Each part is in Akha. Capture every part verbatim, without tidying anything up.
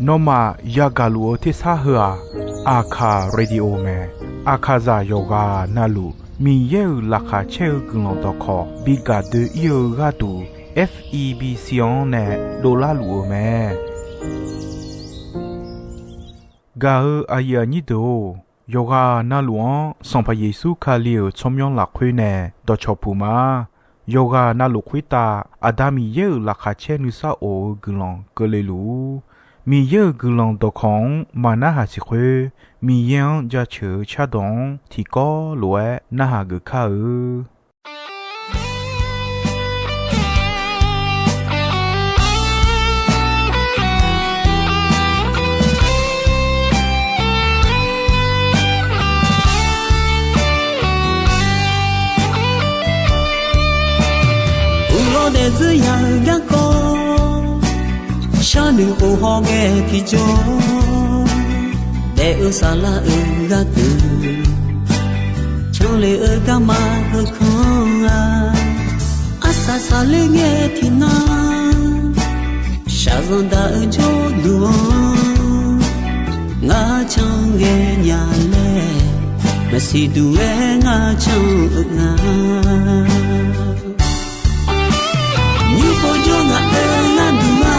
Nawmaf yagaq luf-eu tersar heu-aq, Aqkaq radio mae. Aqkaqzaq yawqghaq navluf Miqyaer-euq laqkhaq caer-eu guiqlanq dawqkawq bi gaq doe-ir-eu gharduq, F E B C-anr nae dovlar luf-eu mae. Gaq-eu aqyuif aqnyir deuq-or, yawqghaq navluf-anr Sanqpaq Yeqsur Kali-euq tsawrmyanr lafkhoer nae dawqcawq puq ma. Yawqghaq navluf khoertav Aqda Miqyaer-euq laqkhaq caer nuisar of-eu guiqlanq keuvle luf-ur. Miqyaer-euq guiqlanq dawqkawq-anr maqnarhaq siq khoer, Miqyaer-anr jaceuq-eu cardawq-anr tiqkawv lof-aer narhaq geuf kar-eu. Uqlawr daefzir ya-eu garkawv, sharnoeq of hawghae tiqjawr, daef-eu saflar-euq gharduq, canle-eu garma heukanr-a, arsaq saqler ngae tiqnan, shaqzanq daq-eu jawrduq-anr, ngar canghae nya laer, maqsiq duq-aer ngar can-eu nga. Nymr pov jawr ngaq-euq gharduq-a,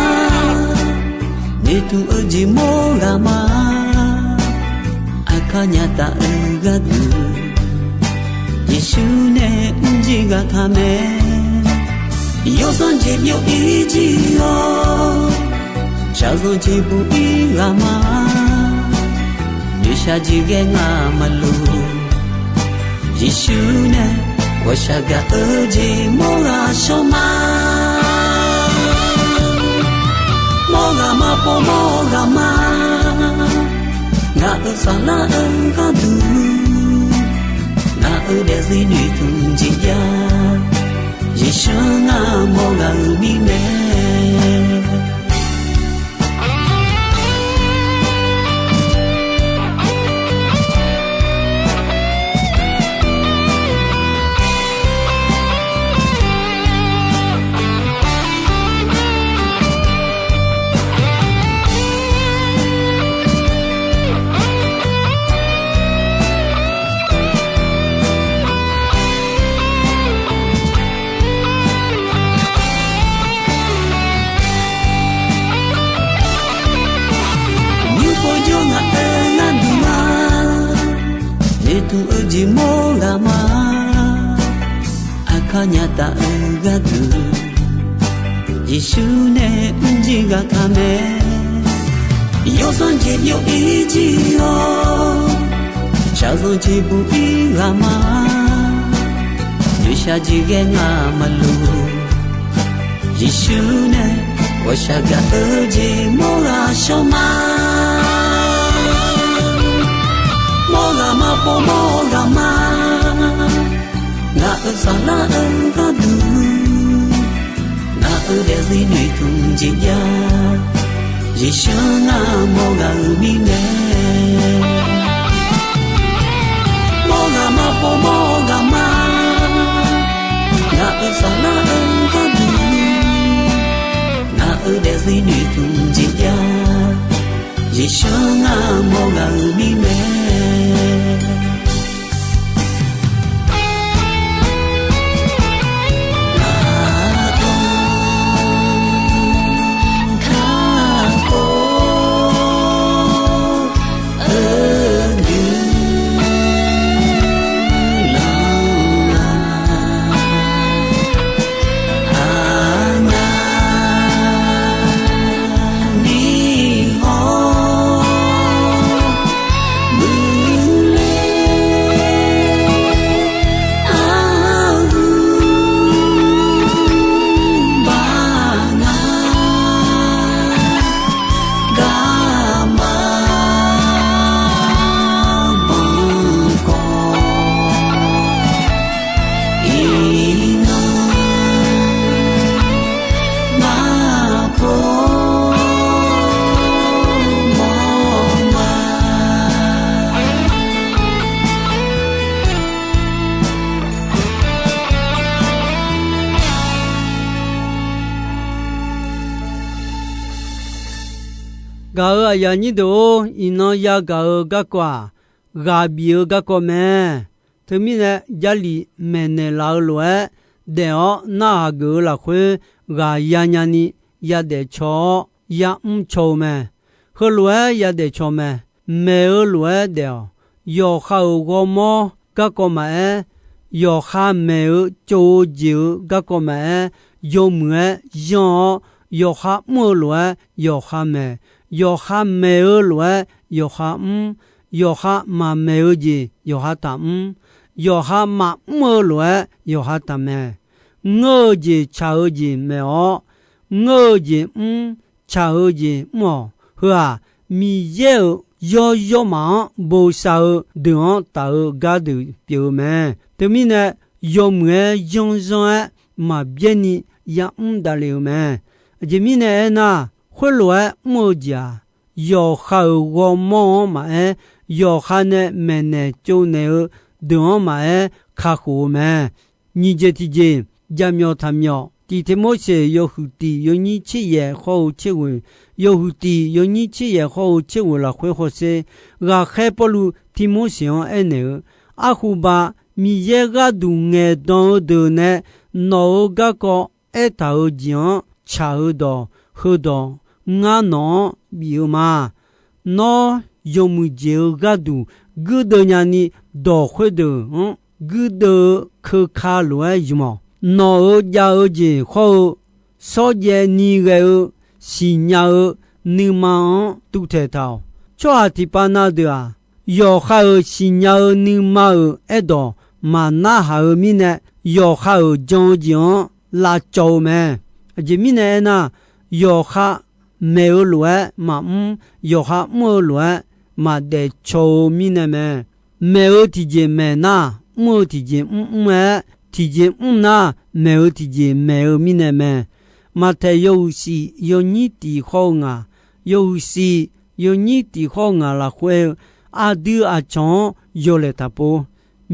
noeqtmq-eu jeq mawr ghaq ma. Aqkar nya taf-eu gharduq, Yeqsur nae mrjir ghaq taq mae. Yawsanr jeq byov-ir jir-awr, shaqzanq jeq buq-ir ghaq ma. Noeqshaq jeq ghae ngamaf luf, Yeqsur nae ghawqshaq gaq-eu jeq mawr ghaq shawr ma. Mawr ghaq ma pov mawr ghaq ma. Ngaq-euq saflar-eu gharduq, ngaq-euq daefzir noeqtmq jeq jav, Yeqsur ngar mawr ghaq-euq mirnae. Nymr pov jawr ngaq-euq gharduq-a, noeqtmq-eu jeq mawr ghaq ma. Aqkar nya taf-eu gharduq, Yeqsur nae mrjir ghaq taq mae. Yawsanr jeq byov-ir jir-awr, shaqzanq jeq buq-ir ghaq ma. Noeqshaq jeq ghae ngamaf luf, Yeqsur nae ghawqshaq gaq-eu jeq mawr ghaq shawr ma. Mawr ghaq ma pov mawr ghaq ma. Ngaq-euq saflar-eu gharduq, ngaq-euq daefzir noeqtmq jeq jav, Yeqsur ngar mawr ghaq-euq mirnae. Mawr ghaq ma pov mawr ghaq ma. Ngaq-euq saflar-eu gharduq, ngaq-euq daefzir noeqtmq jeq jav, Yeqsur ngar mawr ghaq-euq mirnae. Gaq-euq aqyuif aqnyir deuq-or, iqnan yagaq-eu garkawv-aq, ghaq bif-eu garkawv mae. Teumirnae, Jarlif maeqnaeq laf-eu lof-aer daef-awr narhaq geuf-eu lafkhoer ghaq yanya ni yadaef caw-awr, ya'mr caw-eu mae. Heulof-aer yadaef caw mae. Maeq-eu lof-aer daef-awq. Yawqha-euq ghawrmawr garkawv maqaer, yawqha maeq-eu tsov-eu jeq-eu garkawv maqaer, yawmuiq-aer yanr-awr, yawqha mr-eu lof-aer yawqha maeq, yawqha maeq-eu lof-aer yawqha mr, yawqha maqmaeq-eu jeq yawqha taqmr, yawqha maqmr-eu lof-aer yawqha taqmaeq. Ngeur-eu jeq tsaq-eu jeq maeq-awr, ngeur-eu jeq mr, tsaq-eu jeq mr-awq. Heu-aq, Miqyaer-euq yawr yawrmaf-anr bosav-eu deuq-anr taf-eu gardeuq pyeuf-eu mae. Teumirnae, yawmuiq-aer yanrzanr-aer maqbyaer ni ya'mr davlef-eu mae. Aqjeq mirnae aernar, khoerlof-aer mr-eu jeq-aq, yawqha-euq ghawrmawr-anr maqaer, yawqha nae maeqnaeq tsovnaeq-eu deuq-anr maqaer, kakhof-eu mae. Nyiq jeq tiqjeq, jaqmyawf taqmyawf, Tiq Tirmorseq yawhuiq tiq yawnyir tser yaef hawr-eu tser ghoeq, yawhuiq tiq yawnyir tser yaef hawr-eu tser ghoeq lafkhoer hawsher, ghaqkhaer Pawrluv Tirmorseq-anr aernaeq-eu, Arhuba, Miqyaer gharduq ngaeqdan-eu deuq nae nawq-euq garkawv aertaq-eu jeq-anr tsaq-eu dawq heudawq ngar nawq-anr bif-eu ma. Nawr yawmuiq jeq-eu gharduq guirdeuv nyani dawq khoerdeuq-anr guirdeuv-eu keuka lof-aer ymq-awq. Nawq-euq jav-eu jeq hawr-eu shawrjaev ni ghae-eu siqnya-eu nuima-anr tuvtaeq taq-awq. Tsawrhaq tiqpav na deuq-aq, yawqha-euq siqnya-eu nuima-euq aerdawq maqnarhaq-eu mirnae, yawqha-euq jan-eu jeq-anr lavcawv-eu mae. Aqjeq mirnae aernar, yawqha maeq-eu lof-aer maqmr, yawqha mr-eu lof-aer maqdaef caw-eu mirnae mae. Maeq-eu tiqjeq maeq nar, mr-eu tiqjeq mrmr-aer, tiqjeq mr nar, maeq-eu tiqjeq maeq-eu mirnae mae. Maqtaeq yawhuiq shif yawnyir tiq hawr-eu ngaq, yawhuiq shif yawnyir tiq hawr-eu ngaq lafkhoer-eu, aqdui aqcawq-anr yawlaeq taqpov.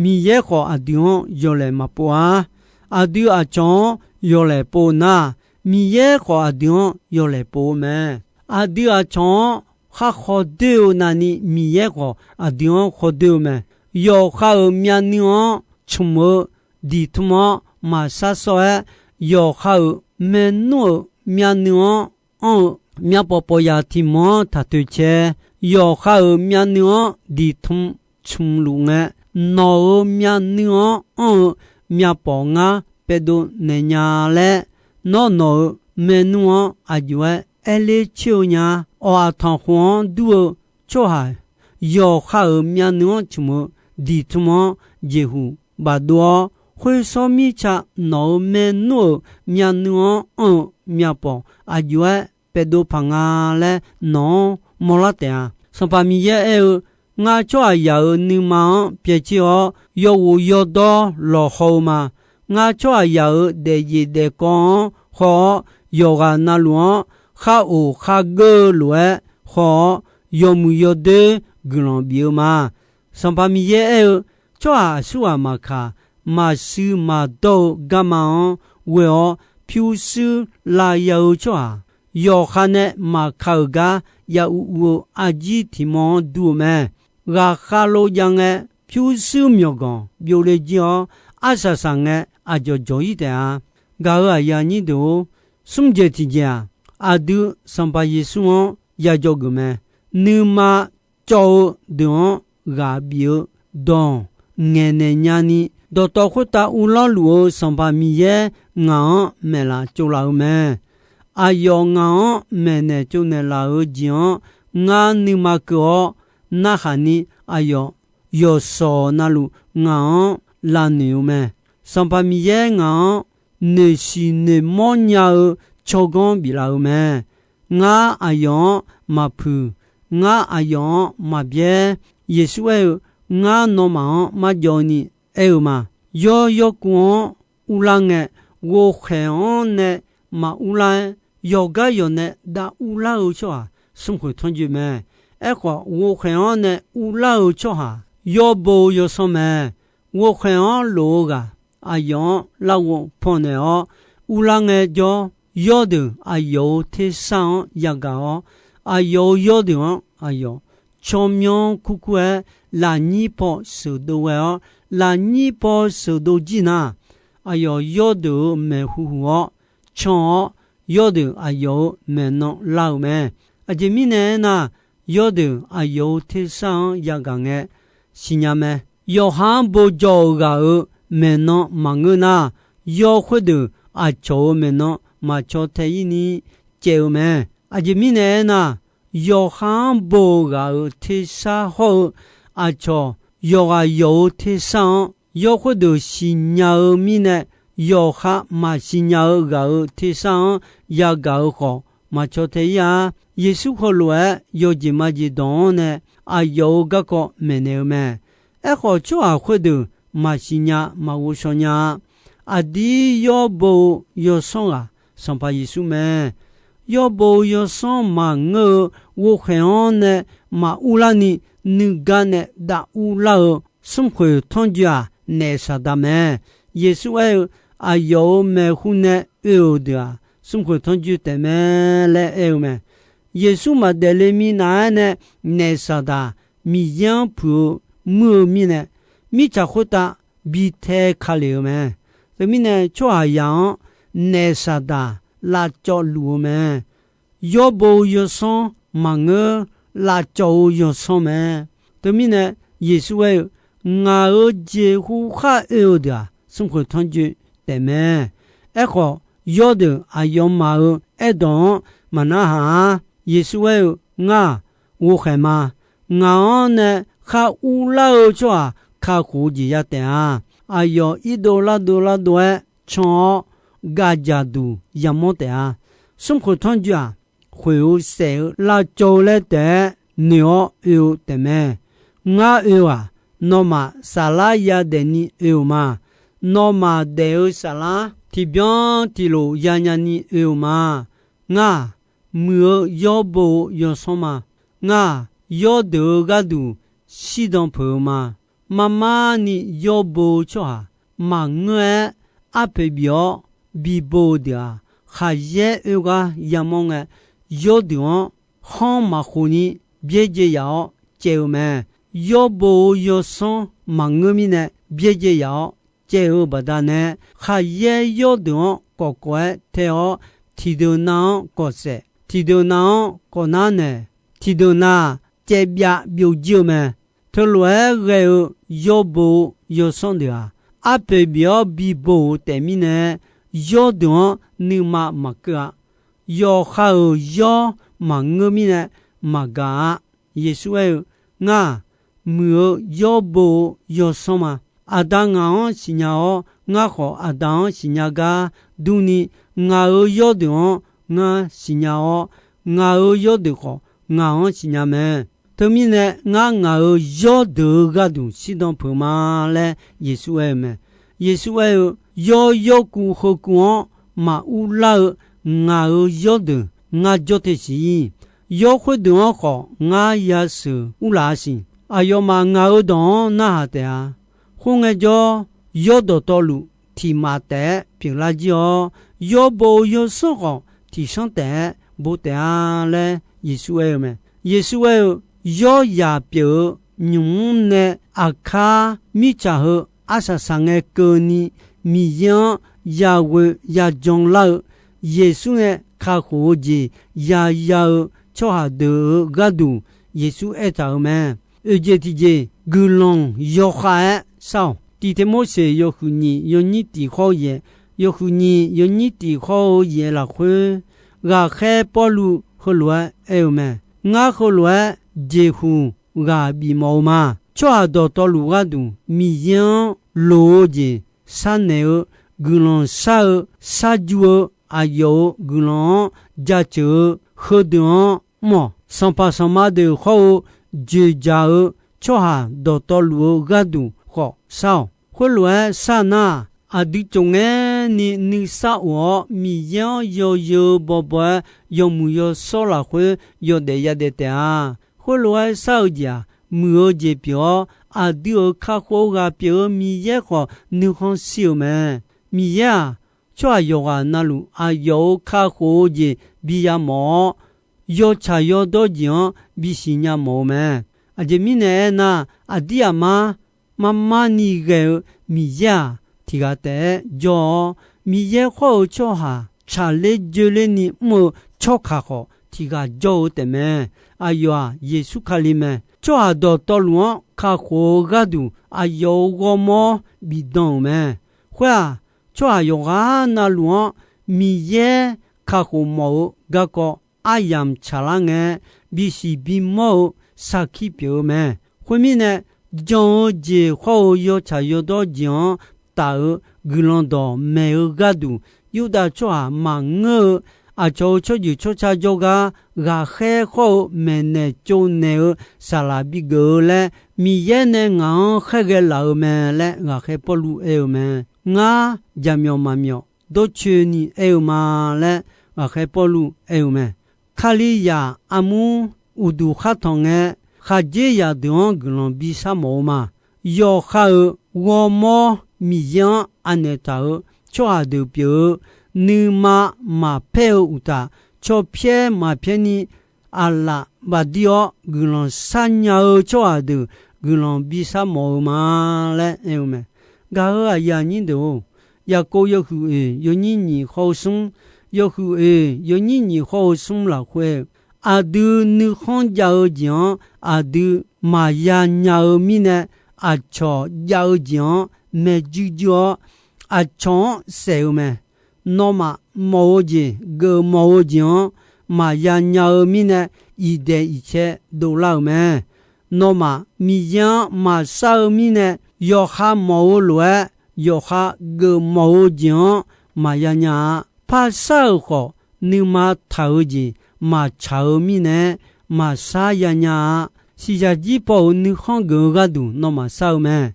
Miqyaer khawf aqdui-anr yawlaeq maqpov-ar. Aqdui aqcawq-anr yawlaeq pov nar, Miqyaer khawf aqdui-anr yawlaeq pov-eu mae. Aqdui aqcawq-anr khar khawdoer-eu navni, Miqyaer khawf aqdui-anr khawdoer-eu mae. Yawqha-euq myavnuiv-anr cmq-eu diqtmq-anr maqshar sawr-aer, yawqha-euq maernmr-euq myavnuiv-anr anr-eu myavpawf pawfyaf tiq mq-anr taq toeq cae. Yawqha-euq myavnuiv-anr diqtmq cmq luf ngae, nawq-euq myavnuiv-anr anr-eu myavpawf ngar paevdov naeq nya laer, nawr nawq-euq maernmr-anr aqjox-aer aerler coer-eu nya. Awq-aq, tanqkhof-anr dur-eu tsawrhaq yawqha-euq myavnuiv-anr cmq-eu diqtmq-anr jeqhuq bafdov-awr, khoer shawr mirtsa nawq-euq maernmr-euq myavnuiv-anr anr-eu myavpawf aqjox-aer paevdov paq nga laer nawq-anr mawrlar taef-a. Sanqpaq Miqyaer aer-eu, Ngar tsawrhaqzaq-euq nuima-anr pyaev caer-awr, yawghof yawdawr lawqhaw-eu ma. Ngar tsawrhaqzaq-euq daefzef daefkawv-anr haw-awr, yawqghaq navluf-anr khar of khar geur-eu lof-aer haw-awr, yawmuiq yawdoer guiqlanq bif-eu ma. Sanqpaq Miqyaer aer-eu, Tsawrhaq aqsurghaq maqkaq, maqshuir maqdawr-eu garma-anr ghoe-awr pyurshuir lavya-eu tsawrhaq, yawqha nae maqka-euq gar ya uv uv-eu arjir tiq mawr-anr dur-eu mae. Ghaqkhav lo jav ngae, pyurshuir myawqganq byovle jir-awr, arsaq saq ngae aqdzawq dzawq-ir taef-a. Gaq-euq aqyuif aqnyir deuq-or, smr jeq tiqjeq-aq, aqdui Sanqpaq Yeqsur-anr ya jawrgeuf mae. Nuima cawv-eu deuq-anr ghaq bif-eu dawq ngaeqnaeq nyani, dawqtawv khoertav uvlanr luf-eu Sanqpaq Miqyaer ngaq-anr maeqlaf tsovlaf-eu mae. Aqyawf ngaq-anr maeqnaeq tsovnaeq laf-euq jeq-anr ngar nuima keuv-awr narhaq ni, aqyawf yawqshawq navluf ngaq-anr lavnoeq-eu mae. Sanqpaq Miqyaer ngaq-anr noeqshiq noeqmawr nya-eu tsawrganr biflaf-eu mae. Ngar aqyawf-anr maqpuiq, ngar aqyawf-anr maqbyaer. Yeqsur aer-eu, Ngar nawmaf-anr marjawv ni aer-eu ma. Yawr yawrkuv-anr uvlar ngae, ghovkhaeq-anr nae maquvlar-aer, yawqgar yawq nae dav uvlar-eu tsawrhaq smrkhoeq tanrjoe mae. Aerkhawf, ghovkhaeq-anr nae uvlar-eu tsawrhaq yawbo yawsanr mae. Ghovkhaeq-anr lof-eu ghaq aqyawf-anr larghov pannaeq-awr uvlar ngaejawr, yawrdeuq aqyawf-euq tersar-anr yagaq-awr, Aqyawf-euq yawrdeuq-anr aqyawf tsawrmyanr kurkur-aer lafnyir paw sheuqdov ghae-awr, lafnyir paw sheuqdov jir nar, aqyawf yawrdeuq-euq maeqhu huq-awr can-awr, yawrdeuq aqyawf-euq maeqnan lar-euq mae. Aqjeq mirnae aernar, yawrdeuq aqyawf-euq tersar-anr yagaq ngae siqnya mae. Yawqha-anr bojawr-euq ghaq-euq maeqnan maqngeur nar, yawr khoerdeuq aqcawq-euq maeqnan maqcaw tae-ir ni caev-eu mae. Aqjeq mirnae aernar, yawqha-anr bo-euq ghaq-euq tersar hawr-eu aqcawq yawqghaq yawq-euq tersar-anr yawr khoerdeuq siqnya-eu mirnae, yawqha maqsiq nya-eu ghaq-euq tersar-anr yagaq-eu khawf maqcaw tae-ir-a. Yeqsur heulof-aer yawjeq majeq dawq-anr nae aqyawf-euq garkawv maeqnaeq-eu mae. Aerkhawf, tsawrhaq khoerdeuq maqsiq nya, maqghovshaw nya-a. Aqdir yawr bo-eu yawsanr ghaq Sanqpaq Yeqsur mae. Yawr bo-eu yawsanr maqngeur-eu ghovkhaeq-anr nae maqur larni, nuigar nae dav urlar-eu smrkhoeq tanrjoe-aq, naef Saqdaq mae. Yeqsur aer-eu, Aqyawf-euq maeqhu nae oe-euq deuq-aq, smrkhoeq tanrjoe taef mae laer aer-eu mae. Yeqsur maqdaef le minav-aer nae naef Saqdaq Miqyaer-anr puiq-eu muir-eu mirnae, mirtsaq khoertav bi tae ka lef-eu mae. Teumirnae tsawrhaqzaq-anr naef Saqdaq lavcawv luf-eu mae. Yawr bo-eu yawsanr maqngeur, lavcawv-eu yawsanr mae. Teumirnae Yeqsur aer-eu, Ngaq-euq jeqhu khar oe-eu deuq-aq, smrkhoeq tanrjoe taef mae. Aerkhawf, yawrdeuq aqyawfmaf-euq aerdawq-anr maqnarhaq-ar. Yeqsur aer-eu, Ngar-aq, ghovkhaeq ma. Ngaq-anr nae khar urlar-eu tsawrhaq kakhof-eu jeq ya taef-a. Aqyawf irdov lardov lardov-aer can-awr, gavdzaq duq yamawr taef-a. Smrkhoeq tanrjoe-aq, khoeq-eu saef-eu lavcawv-eu laer taef-aer noeq-awr oe-eu taef mae. Ngar oe-aq, nawmaf saflar yadaef ni oe-euq ma. Nawmaf daef-eu saflar tiqbyan tiqlof yanya ni oe-euq ma. Ngar-aq, muiq-eu yawr bo-eu yawsanr ma. Ngar-aq, yawrdeuq-eu gharduq shirdan peuq-eu ma. Marmar ni yawr bo-eu tsawrhaq maqngeur-aer, arpoeq bif-awr bibo-eu deuq-aq, khaqyaer oe gar yamawr ngae, yawrdeuq-anr khanr maqkhof ni byaerdzae yaf-awr caev-eu mae. Yawr bo-eu yawsanr maqngeur mirnae byaerdzae yaf-awr caev-eu baqdanae, khaqyaer yawrdeuq-anr kawf kawf-aer tae-awr, tiqdeuq nav-anr kawf saef, tiqdeuq nav-anr kawf nar naeq, tiqdeuq nav caev byav byovjir-eu mae. Teulof-aer ghae-eu yawr bo-eu yawsanr deuq-aq, arpoeq bif-awr bibo-euq taef mirnae, yawrdeuq-anr nuima maqkeuv-a. Yawqha-euq yawr maqngeur mirnae maqgaq-a. Yeqsur aer-eu, Ngar-aq, muiq-eu yawr bo-eu yawsanr ma. Aqda ngaq-anr siqnya-awr, ngar khawf Aqda-anr siqnya gar durni, ngaq-euq yawrdeuq-anr ngar siqnya-awr, ngaq-euq yawrdeuq khawf ngaq-anr siqnya mae. Teumirnae ngar ngaq-euq yawrdeuq-eu gharduq shirdan peuq ma laer Yeqsur aer-eu mae. Yeqsur aer-eu, Yawr yawrkuv heukuv-anr maqur lar-eu ngaq-euq yawrdeuq ngar jawr te siq. Yawr khoerdeuq-anr khawf ngar yasheuq urlaf-a siq. Aqyawfmaf ngaq-euq dawq-anr narhaq taef-a. Khoerngae jawr, yawr dawqtawvluf tiq maf taef-aer pyeuflar jir-awr, yawr bo-eu yawsanr khawf tiq sanr taef-aer bo taef-a laer Yeqsur aer-eu mae. Yeqsur aer-eu, Yawr yaq pyeuf-eu nymq-mr nae aqkar mirtsaq heu arsaq saqngae keuvni Miqyaer-anr yaghoe yajan lar-eu, Yeqsur nae kakhof-eu jeq yaya-eu tsawrhaq deuq-euq gharduq Yeqsur aertaq-euq mae. Oeq jeq tiqjeq guiqlanq yawkhav-aer shar-awq. Tiq Tiqmorseq yawhuiq nyiq yawnyir tiq hawr-eu yaeq, yawhuiq nyiq yawnyir tiq hawr-eu yaeq lafkhoer, ghaqkhaer Pawrluv heulof-aer aer-eu mae. Ngar heulof-aer jeqhuq ghaq bifmawf-eu ma. Tsawrhaq dawqtawvluf gharduq Miqyaer-anr loq-eu jeq sharnaeq-eu, guiqlanq shar-eu, shar jur-eu, aqyawf-euq guiqlanq-anr jaceuq-eu, heudeuq-anr mr-awq. Sanqpaq sanqma deuq hawr-eu joeqjaq-eu tsawrhaq dawqtawvluf-eu gharduq khawf shar-awq. Khoerlof-aer shar nar-aq, aqdui tsofngaer ni nuisar of-awr, Miqyaer-anr yawzeu bawbaw-aer yawmuiq yawshawr lafkhoer yawdaef yadaef taef-a. Khoerlof-aer shar-eu jeq-aq, muiq-eu jeq pyeuf-awr, aqdui-euq kakhof-eu ghaq pyeuf-eu Miqyaer khawf nuikhanr shir-euq mae. Miqyaer-aq, tsawrhaq yawqghaq na luf aqyawf-euq kakhof-eu jeq bi yamawf-awr, yawtsaq yawdawr jeq-anr bisiq nya mawf-eu mae. Aqjeq mirnae aernar, aqdir aqmar marmar ni ghae-eu Miqyaer-aq, tiq ghaq taef-aer jawr-awr, Miqyaer khawr-eu tsawrhaq tsaqler joeler ni mr-eu tsawrkaq khawf, tiq ghaq jawr-eu taefmae. Aqyawf-aq, Yeqsur Kali mae. Tsawrhaq dawqtawvluf-anr kakhof-eu gharduq, aqyawf-euq ghawrmawr bifdan-euq mae. Khoer-aq, tsawrhaq yawqghaq navluf-anr Miqyaer kakhof mawf-eu garkawv aryamq tsaqlar ngae, bisiq bimawr-eu sarkir pyeuf-eu mae. Khoermirnae, jan-eu jeq khawr-eu yawtsaq yawdawr jeq-anr taf-euq guiqlanq dawq maeq-eu gharduq, Yurdav tsawrhaq maqngeur-eu aqcawq-euq tsawrjeuq tsawrca jawrgar ghaqkhaer khawr-eu maeqnaeq tsovnaeq-eu saqlaq bigeuf-eu laer, Miqyaer nae ngaq-anr khaerghae laf-eu mae laer, ghaqkhaer Pawrluv aer-eu mae. Ngar jaqmyawf maqmyawf dawrcoeni aer-eu ma laer, ghaqkhaer Pawrluv aer-eu mae. Kalizaq armur uqduq khar tanq ngae, khaqdzerzaq deuq-anr guiqlanq bishar mawf-eu ma. Yawqha-euq ghawrmawr Miqyaer-anr anaeq taq-euq tsawrhaq deuq pyeuf-eu, nuima maqpaer-eu uqtaf, cawpyaer maqpyaer ni aqlaf bafdir-awr guiqlanq sharnya-eu tsawrhaq deuq guiqlanq bishar mawf-eu ma laer aer-eu mae. Gaq-euq aqyuif aqnyir deuq-or, Yaqkov yawhuiq oeq yawnyir nyiq khawr-eu smr, yawhuiq oeq yawnyir nyiq khawr-eu smr lafkhoer, aqdui nuikhanr jav-eu jeq-anr aqdui maqya nya-eu mirnae, aqcawq jav-eu jeq-anr maeq juir juir-awr, aqcawq-anr saef-eu mae. Nawmaf mawf-eu jeq, geufmawf-eu jeq-anr maqya nya-eu mirnae, iqdaeq iqcae dovlar-euq mae. Nawmaf Miqyaer-anr maqshar-eu mirnae, yawqha mawf-eu lof-aer, yawqha geufmawf-eu jeq-anr maqya nya-a. Parshar-euq khawf, nuima taq-eu jeq maqtsaq-eu mirnae, maqshar ya nya-a. Shiqshaq jir paw-euq nuikhanr geuf-eu gharduq nawmaf shar-eu mae.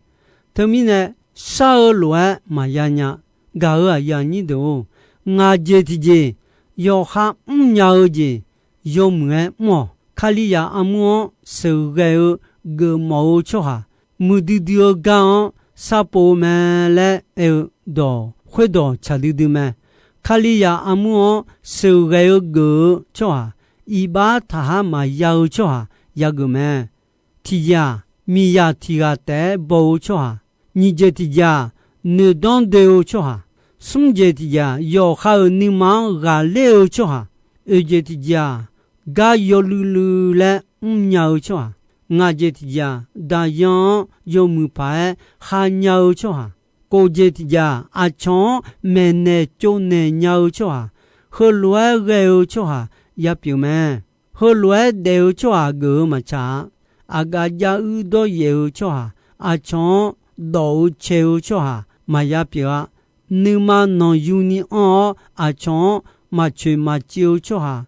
Teumirnae, shar-eu lof-aer maqya nya. Gaq-euq aqyuif aqnyir deuq-or, ngaq jeq tiqjeq yawqha mrnya-eu jeq yawmuiq-aer mr-awq. Kalizaq armur-anr sheuqghae-eu geufmawf-eu tsawrhaq, muiqdui dui-eu gar-anr sharpov-eu mae laer aer-eu dawq khoerdawq tsaq duidui mae. Kalizaq armur-anr sheuqghae-eu geuf-eu tsawrhaq, iqbax taqhar maqya-eu tsawrhaq yageuf mae. Tiqjeq-aq, miqzaq tiq ghaq taef-aer baw-eu tsawrhaq. Nyiq jeq tiqjeq-aq, noeqdanr doe-eu tsawrhaq. Smr jeq tiqjeq-aq, yawqha-euq nuima-anr ghaqler-eu tsawrhaq. Oeq jeq tiqjeq-aq, gar yawluiv luiv laer mrnya-eu tsawrhaq. Ngaq jeq tiqjeq-aq, daqyan-anr yawmuiq paq-aer khar nya-eu tsawrhaq. Kof jeq tiqjeq-aq, aqcawq-anr maeqnaeq tsovnaeq nya-eu tsawrhaq. Heulof-aer ghae-eu tsawrhaq yapyeuf mae. Heulof-aer daef-eu tsawrhaq geuf-eu maqtsaq-a. Aqgaf jav uir dawryaef-eu tsawrhaq, aqcawq-anr dawq-eu cae-eu tsawrhaq maqya pyeuf-a. Nuima nanqyuni anr-awr, aqcawq-anr maqcoeq maqciv-eu tsawrhaq,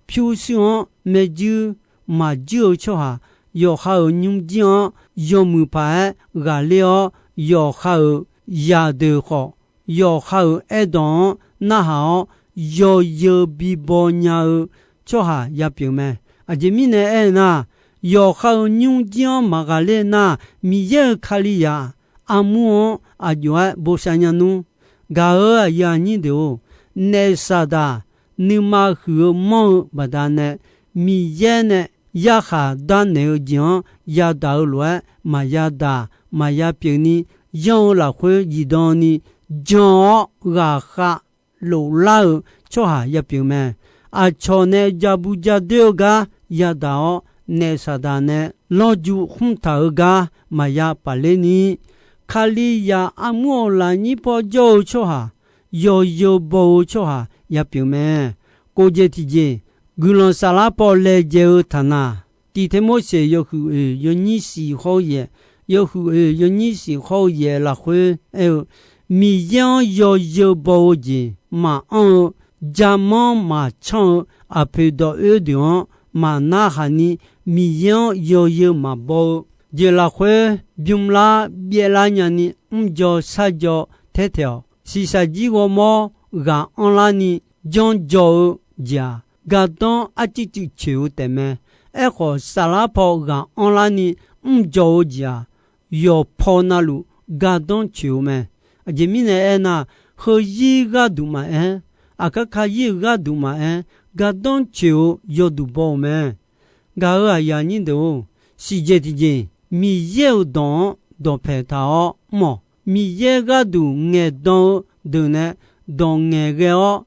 pyurshuir-anr maerjuir maqjuir-eu tsawrhaq, yawqha-euq nymrjir-anr yawmuiq paq-aer ghaqler-awr, yawqha-euq zaqdeuq khawf, yawqha-euq aerdawq-anr narhaq-awr, yawzeu bibaw nya-eu tsawrhaq yapyeuf mae. Aqjeq mirnae aernar, yawqha-euq nymrjir-anr maqghaqler nar, Miqyaer-euq Kalizaq armur-anr aqjox-aer bosav nya nmr. Gaq-euq aqyuif aqnyir deuq-or, naef Saqdaq nuima huiq-eu manr-eu baqdanae, Miqyaer nae yarkhaq darnaeq-eu jeq-anr yadaq-eu lof-aer maqya daq maqya pyeuf ni, yanr-eu lafkhoer zifdan ni jan-awr ghaqkhav loflar-eu tsawrhaq yapyeuf mae. Aqcawq nae jabu jadoer-eu gar yadaq-awr, naef Saqdaq nae lawrju khmr taq-eu gar maqya pafler ni, Kalizaq armur-euq lafnyir paw jawr-eu tsawrhaq, yawzeu baw-eu tsawrhaq yapyeuf mae. Kof jeq tiqjeq, guiqlanq saflar paw laejae-eu taqnaq, Tiqtae Morseq yawhuiq oeq yawnyir siq hawr-eu yaeq, yawhuiq oeq yawnyir siq hawr-eu yaeq lafkhoer aer-eu, Miqyaer-anr yawzeu baw-eu jeq maqanr-eu, jarmanr maqcanr-eu aqpoeq dawq-oer deuq-anr maqnarhaq ni, Miqyaer-anr yawzeu maqbaw-eu jeq lafkhoer bymr lar byaev lar nyani mrjaw sharjaw taer taeq-awq. Shiqshaq jir ghawrmawr ghaq anrlar ni janrdzaw-eu jeq-aq, gardanr arcuiv cuiv coeq-eu taefmae. Aerkhawf, saflar paw ghaq anrlar ni mrjaw-eu jeq-aq, yawqpaw navluf gardanr coeq-eu mae. Aqjeq mirnae aernar, heuzir gharduq maqaer, aqkar kazir-euq gharduq maqaer, gardanr coeq-eu yawduq baw-euq mae. Gaq-euq aqyuif aqnyir deuq-or, siqjeq tiqjeq Miqyaer-euq dawq-anr dawqpaeq taq-awr mr-awq. Miqyaer gharduq ngaeqdan-eu deuq nae dawq ngaeqghae-awr,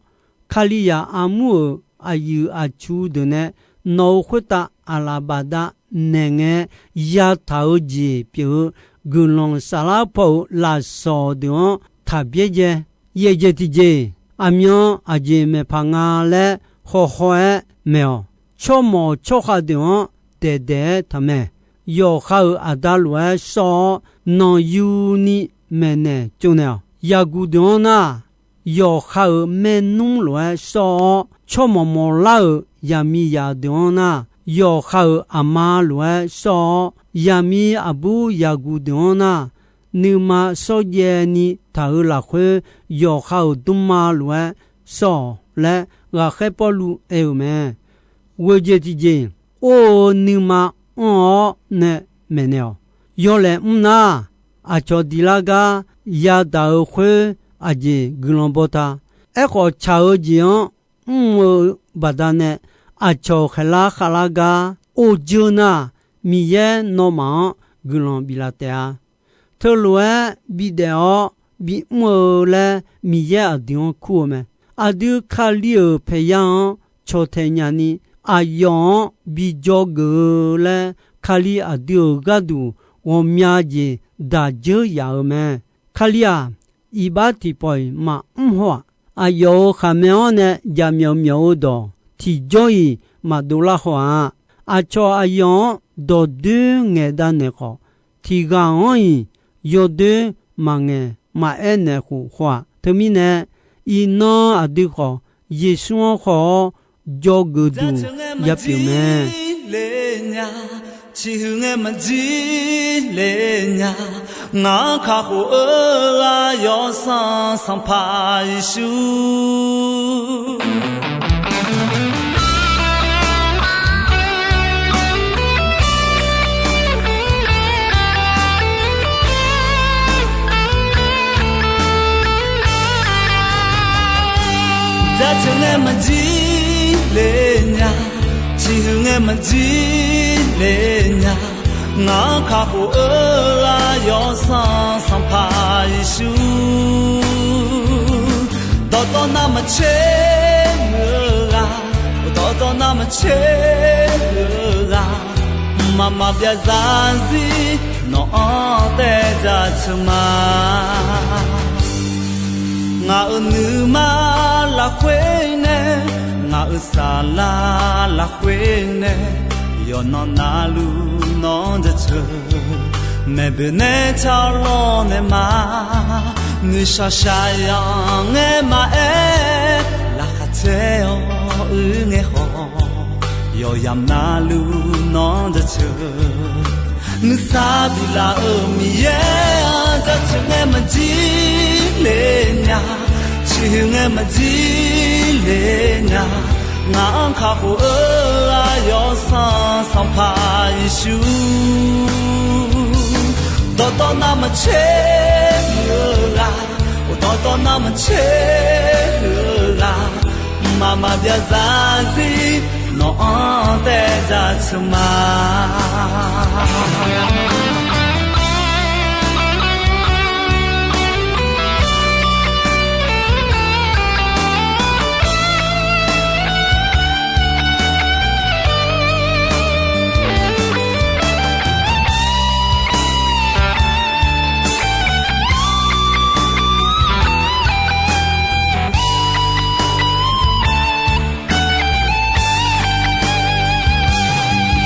Kalizaq armur-euq aqyuif aqtsu deuq nae nawq-euq khoertav aqlaf bafdav naeq ngae yataq-eu jeq pyeuf-eu guiqlanq saflar paw-euq lafsawq deuq-anr taq byaerdzae. Yaeqjeq tiqjeq, aqmyan aqjeq maeqpaq nga laer hawhaw-aer maeq-awq. Tsawrmawq tsawrkhav deuq-anr daeqdaeq-aer taqmaeq. Yawqha-euq aqda lof-aer sawr-awr, nanqyuni maeqnaeq tsovnaeq-awq. Yaqguq deuq-anr nar, yawqha-euq maernmr lof-aer sawr-awr, tsawrmawq mawqlar-euq yaqmiqzaq deuq-anr nar, yawqha-euq aqma lof-aer sawr-awr, yaqmiq aqbur yaqguq deuq-anr nar, nuima shawrjaev ni taq-euq lafkhoer yawqha-euq dmrma lof-aer sawr-awq laer, ghaqkhaer Pawrluv aer-euq mae. Ghoeqjeq tiqjeq, or-eu nuima anr-awr nae maeqnaeq-awq. Yawlaeq mr nar, aqcawq diq lar gar yadaq-euq khoer aqjeq guiqlanq baw ta. Aerkhawf, tsaq-eu jeq-anr mr-eu baqdanae aqcawq khaeqlar khavlar gar or dzeur nar, Miqyaer nawmaf-anr guiqlanq biflaf taef-a. Teulof-aer bidaef-awr bimr-eu laer Miqyaer aqdui-anr kur-eu mae. Aqdui Kali-euq paeqya-anr cawqtaeq nyani, aqyawf-anr bi dzawgeuf-eu laer Kali aqdui-euq gharduq ghawqmya jeq daq dzeur yaf-euq mae. Kali-aq, iqbax tiqpawf-iq maqmr haw-aq. Aqyawf-euq khaqmae-anr nae jaqmyawf myawf-eu dawq tiqjawr-iq maqdov lar haw-aq. Aqcawq aqyawf-anr dawqdoer ngaeqdav naeq khawf, tiqghaq-anr-iq yawdoer maqngaeq maqaer naeq khof haw-aq. Teumirnae, iqnan aqdui khawf, Yeqsur-anr haw-awr dzawgeuf duq ya pyeuf mae. Ciqhuiq ngae maqjir le nya, ngaq-anr kakhof-eu ghaq Yawsanr Sanqpaq Yeqsur. Jaceuq ngae maqjir le nya, ciqhuiq ngae maqjir le nya, ngaq-anr kakhof-eu ghaq Yawsanr Sanqpaq Yeqsur. Dawqtawv navmaqtser muiq-eu ghaq, dawqtawv navmaqtser muiq-eu ghaq, mqmaq maqbyav zarzir nawq-anr taev jaceuq ma. Ngaq-euq nuima lafkhoer nae, ngaq-euq saflar lafkhoer nae, yawqnan navluf nawq-anr jaceuq. Maeqboeq nae car-awr lawrnaeq ma, nuishaq shaqyanq ngae maqaer, laqkhaq caer-awr uir ngae khawf, yawqyamq navluf nawq-anr jaceuq. Nuisar biflaf-euq Miqyaer-anr jaceuq ngae maqjir le nya, ciqhuiq ngae maqjir le nya, ngaq-anr kakhof-eu ghaq Yawsanr Sanqpaq Yeqsur. Dawqtawv navmaqtser muiq-eu ghaq, dawqtawv navmaqtser muiq-eu ghaq, mqmaq maqbyav zarzir nawq-anr taev jaceuq ma.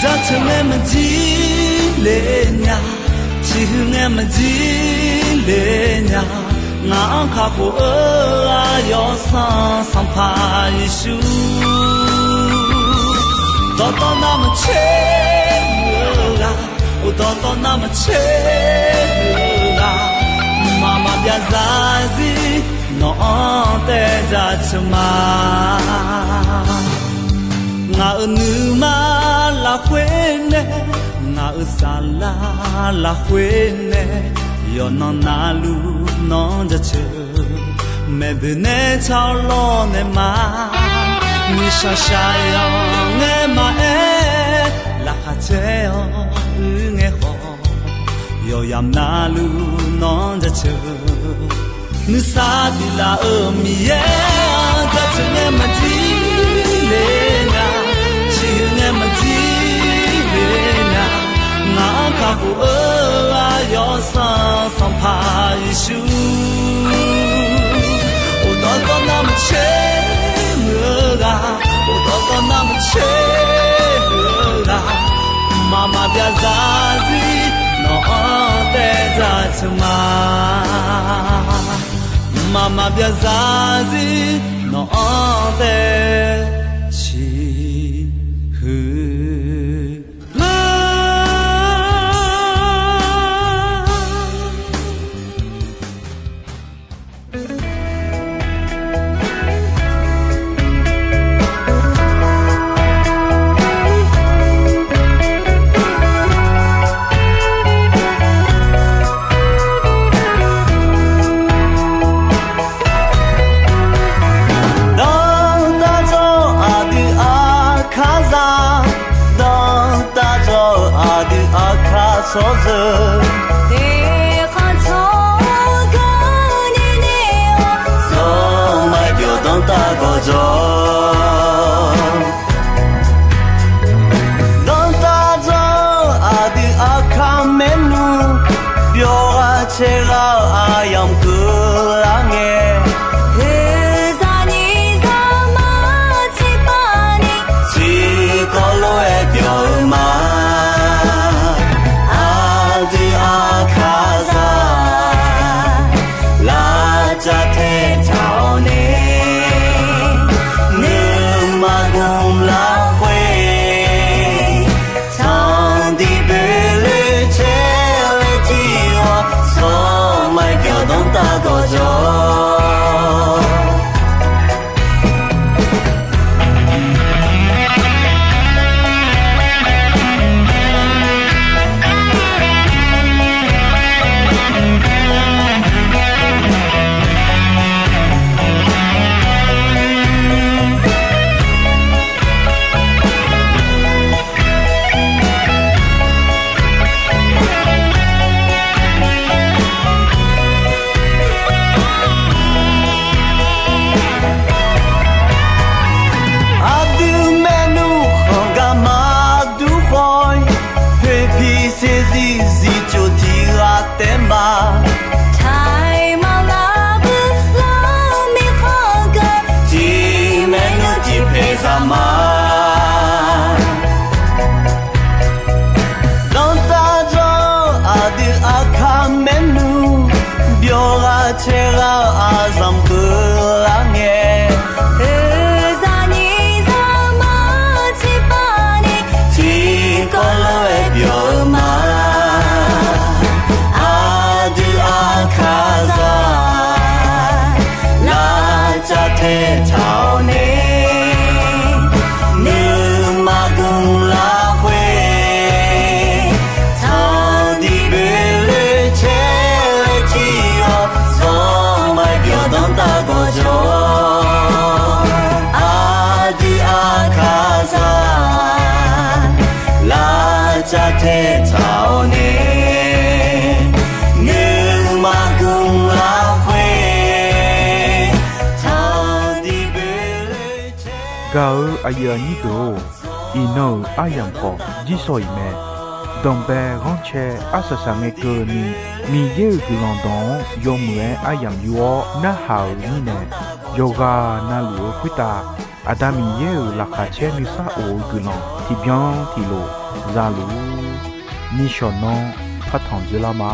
Jaceuq ngae maqjir le nya, ciqhuiq ngae maqjir le nya, ngaq-anr kakhof-eu ghaq Yawsanr Sanqpaq Yeqsur. Dawqtawv navmaqtser muiq-eu ghaq, dawqtawv navmaqtser muiq-eu ghaq, mqmaq maqbyav zarzir nawq-anr taev jaceuq ma. Ngaq-euq nuima lafkhoer nae, ngaq-euq saflar lafkhoer nae, yawqnan navluf nawq-anr jaceuq. Maeqboeq nae car-awr lawrnaeq ma, Nuishaq shaqyaq ngae maqaer, laqkhaq caer-awr uir ngae khawf, yawqyamq navluf nawr jaceuq. Nuisar biflaf-euq Miqyaer-anr jaceuq ngae maqjir le nya, ciqhuiq ngae maqjir le nya. Ngaq-anr kakhof-eu aqyawf Sanqpaq Sanqpaq Yeqsur, uqdawr dawrnar maqtser muiq-eu ghaq, uqdawr dawrnar maqtser muiq-eu ghaq, mqmaq maqbyav zarzir nawq-anr taev jaceuq ma. Mqmaq maqbyav zarzir nawq-anr taev ciqhuiq ma. Dawrtav dzawr-eu aqdui aqkar zaq, dawrtav dzawr-eu aqdui aqkar tsawrjeuq, eqkhanq tsawrganq ni nae-awr, zawr maqbyawq dawrtav gawqjawq. Dawrtav dzawr-eu aqdui aqkar maernmr, byawq ghaq caev ghaq-eu aqyamq keuvlar ngae, oeqzaq nyiq zaqmar tiqpav ni, tiqkawv lof-aer byawq-eu ma. Aqdui aqkar zaq, lavcav tae taq-awr nae, nuima gmq lafkhoer, tanqdiq boeqloe caer-eu tiq ghaq, sawq maqbyawq dawrtav gawqjawq. Aqdui maernmr khanq gar maqdur khawf-ir, poeqpiq saeqzir zifcoq tiq ghaq taef ma. Taiq maqlar bui lar-eu mirkhanq ghae, tiq maernmr tiq paeq zaq ma. Dawrtav dzawr-eu aqdui aqkar maernmr, byawq ghaq caev ghaq-eu aqzanq keuvlar ngae, oeqzaq nyiq zaqmar tiqpav ni, tiqkawv lof-aer byawq-eu ma. Aqdui aqkar zaq, lavcav tae taq-awr nae, nuima gmq lafkhoer, tanqdiq boeqloe caer-eu tiq ghaq, sawq maqbyawq dawrtav gawqjawq. Aqdui aqkar zaq, lavcav tae taq-awr nae, nuima gmq lafkhoer, tanqdiq boeqloe caer. Gaq-eu aqyuif aqnyir deuq-or, iqnan-euq aryamq khawf jirsawq iq mae. Danqbae ghanrcae arsaq saq ngae keuvni, Miqyaer-euq guiqlanq dawq-anr yawmuiq-aer aryamq yur-awr narhaq-euq mirnae, yawqghaq navluf-eu khoertav Aqda Miqyaer-euq laqkhaq caer nuisar of-eu guiqlanq tiqbyan tiqlof za luf-ur. Nishawq nanr partanq dzoerlar ma.